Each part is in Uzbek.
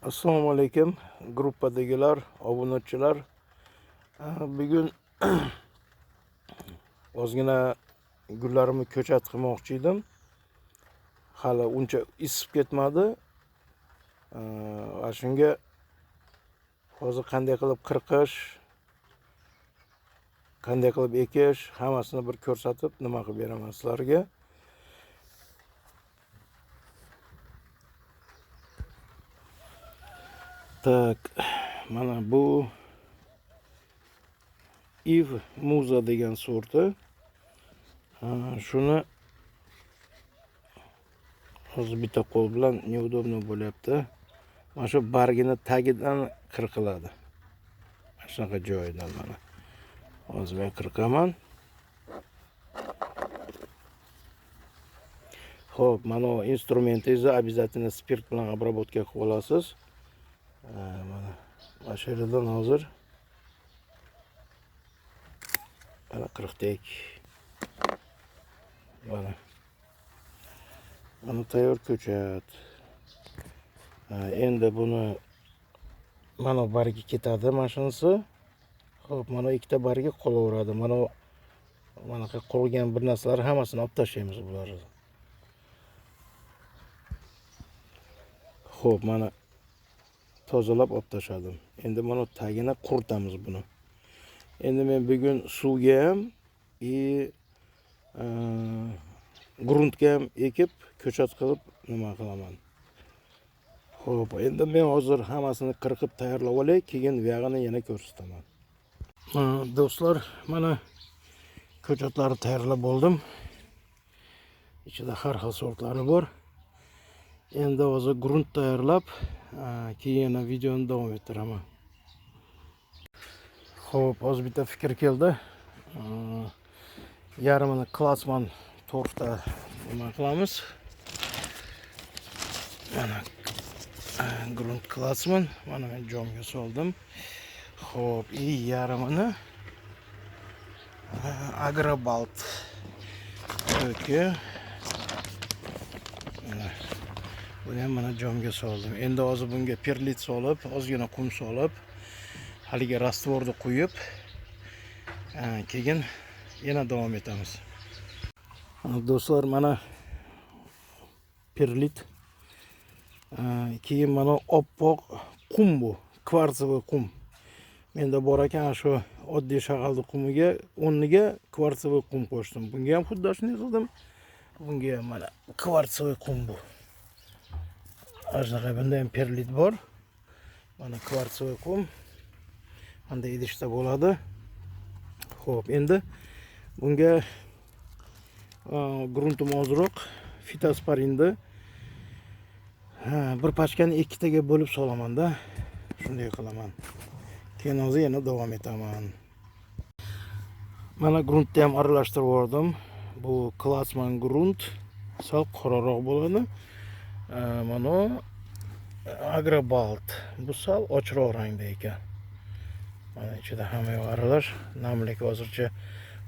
Assalomu alaykum gruppadagilar, obunachilar. Bugun ozgina gullarimni ko'chat qilmoqchi edim. Hali uncha isib ketmadi. Va shunga hozir qanday qilib qirqish, qanday qilib ekish, hammasini bir ko'rsatib nima qilib beraman sizlarga. Так, mana bu Iv Muza degan sorti. Shuni hozir bitta qo'l bilan неудобно bo'lyapti. Mana shu bargini tagidan qirqiladi. Mana shunaqa joyidan mana. Hozir men qirqaman. Xo'p, mana bu instrumentingizni обязательно spirt bilan обработка qilib olasiz. Mana shu yerdan hozir mana qirqdik. Mana. Mana tayyor ko'chat. Endi buni mana bargi ketadi mana shunisi. Xo'p, mana ikkita bargi qolaveradi. Mana manaqa qolgan bir narsalar hammasini olib tashlaymiz bularni. Xo'p, mana tozalab olib tashladim. Endi mana tagini quritamiz buni. Endi men bugun suvga ham gruntga ham ekib ko'chat qilib nima qilaman. Xo'p, endi men hozir hammasini qirqib tayyorlab olay, keyin buyog'ini yana ko'rsataman. Do'stlar, mana ko'chatlarni tayyorlab bo'ldim. Ichida har xil sortlari bor. Endi hozir grunt tayyorlab, keyin yana videoni davom ettiraman. Xo'p, hozir bitta fikr keldi. Yarmini Klatsman torfda nima qilamiz? Mana grunt Klatsman, mana men jomga soldim. Xo'p, yarmini Agrobalt. Okey. Mana buni ham mana jomga soldim. Endi hozir bunga perlit solib, ozgina qum solib, haligi rastvorni quyib, keyin yana davom etamiz. Do'stlar, mana perlit. Keyin mana oppoq qum bu, kvartsовый qum. Menda bor ekan shu oddiy shag'alni qumiga, o'rniga kvartsовый qum qo'shdim. Bunga ham xuddi shunday qildim. Bunga ham mana kvartsовый qum bu. Shunaqa bunda ham perlit bor. Mana kvartsовый qum. Qanday idishda bo'ladi. Xo'p, endi bunga gruntim ozroq fitosparinni bir pachkani ikkitaga bo'lib solaman-da. Shunday qilaman. Keyin hozir yana davom etaman. Mana gruntni ham aralashtirib yubordim. Bu Klatsman grunt sal qoraroq bo'ladi. Mana Agrobalt. Bu sal ochroq rangda ekan. Mana ichida hamma yoq aralash. Namlik hozircha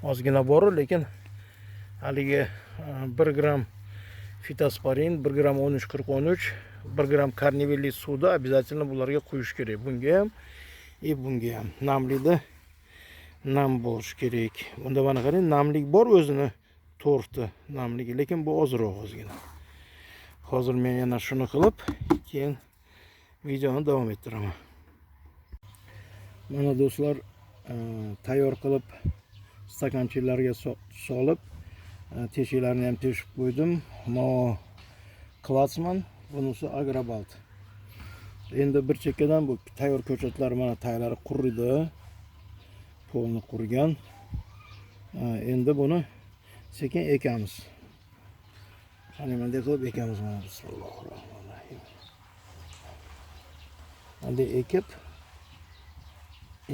ozgina bor, lekin haligi 1 gram fitosparin, 1 gram 13-40-13, 1 gram karnivelli suvda обязательно bularga quyish kerak. Bunga ham, bunga ham namlikda nam bo'lishi kerak. Bunda mana qarang, namlik bor o'zini torfda namligi, lekin bu ozroq ozgina. Hozir men yana shuni qilib, keyin videoni davom ettiraman. Mana do'stlar, tayyor qilib stakanchalarga solib, teshiklarini ham teshib qo'ydim. Mo Klatsman, bunisi Agrobalt. Endi bir chekkadan bu tayyor ko'chatlar mana taylari quridi. Polni qurgan. Endi buni sekin ekamiz. Qani bunday qilib ekamiz mana bismillahirrohmanirrohim. Bunday ekib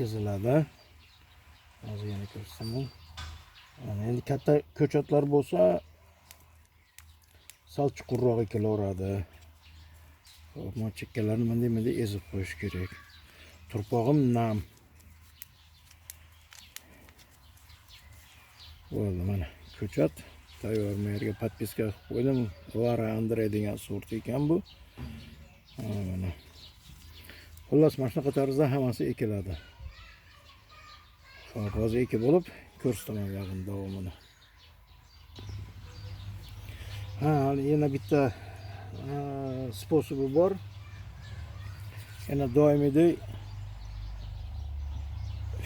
eziladi. Hozir yana ko'rsataman. Mana endi katta ko'chatlar bo'lsa sal chuqurroq ekilaveradi. Xo'p, mana chekkalarni bunday bunday ezib qo'yish kerak. Turpog'im nam. Bo'ldi, mana ko'chat tayyor. Men yerga podpiska qilib qo'ydim. Lara Andre degan sort ekan bu. Mana. Xullas, mana shunaqa tarzda hammasi ekiladi. Xo'p, hozir ekib bo'lib ko'rsataman yag'in davomini. Ha, yana bitta sposobi bor. Yana doimidek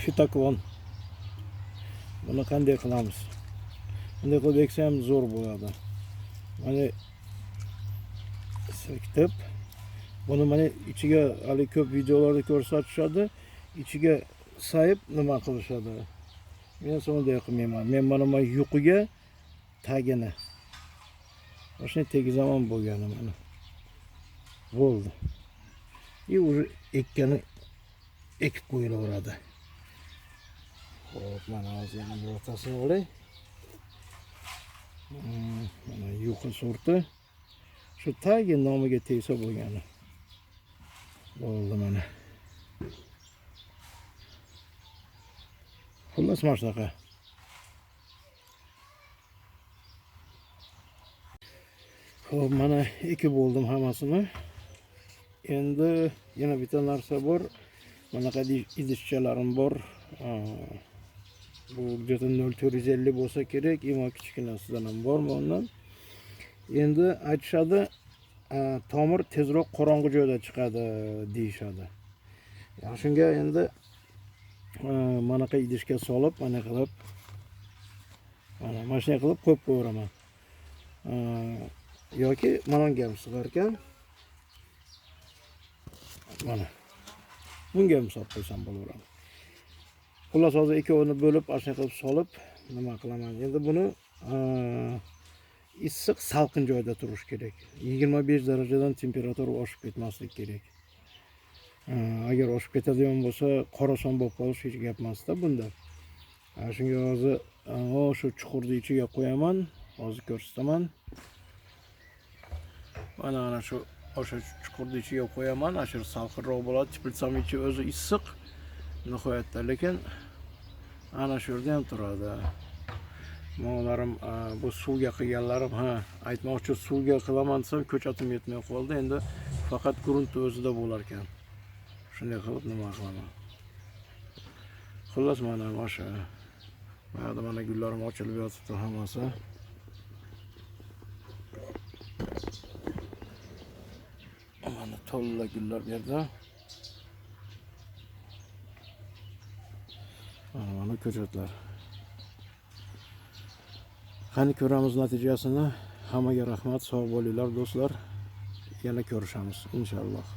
fitoklon. Buni qanday qilamiz? Bunday qilib eksa ham zo'r bo'ladi. Mana silkitib, buni mana ichiga hali ko'p videolarda ko'rsatishadi, ichiga sayib nima qilishadi. Men unday qilmayman. Men mana yuqiga tagini shuni tegizaman bo'lgani mana. Bo'ldi. И уже ekkani ekib qo'yilaveradi. Xo'p, mana hozir yana birortasini olay. Mana yuqi sorti. Shu tagi nomiga tegsa bo'lgani. Bo'ldi mana. Xullas mana shunaqa. Xo'p, mana ekib bo'ldim hammasini. Endi yana bitta narsa bor. Manaqa idishchalarim bor. Bu где-то 0,450 bo'lsa kerak, imo kichkinasidan ham bor bundan. Endi aytishadi, tomir tezroq qorong'i joyda chiqadi deyishadi. Yani shunga endi manaqa idishga solib, mana qilib, mana shunday qilib qo'yib qo'yaveraman. Yoki mana bunga ham sig'ar ekan. Mana bunga ham solib qo'ysam bo'laveradi. Xullas, hozir ikkovini bo'lib, ana shunday qilib solib nima qilaman. Endi buni issiq salqin joyda turish kerak. 25 darajadan temperatura oshib ketmasligi kerak. Agar oshib ketadigan bo'lsa, qorason bo'lib qolish hech gap emasda bunda. Shunga hozir shu chuqurni ichiga qo'yaman. Hozir ko'rsataman. Mana shu o'sha chuqurni ichiga qo'yaman. Ana shu salqinroq bo'ladi. Teplitsam ichi o'zi issiq nihoyatda, lekin ana shu yerda ham turadi. Molarim, bu suvga qilganlarim, ha, aytmoqchi suvga qilaman desam ko'chatim yetmay qoldi. Endi faqat grunt o'zida bo'lar ekan. Shunday qilib nima qilaman. Xullas, mana o'sha bu yerda mana gullarim ochilib yotibdi hammasi. Mana to'la gullar bu yerda. Mana ko'chatlar. Qani ko'ramiz natijasini. Hammaga rahmat, sog' bo'linglar do'stlar. Yana ko'rishamiz inshaalloh.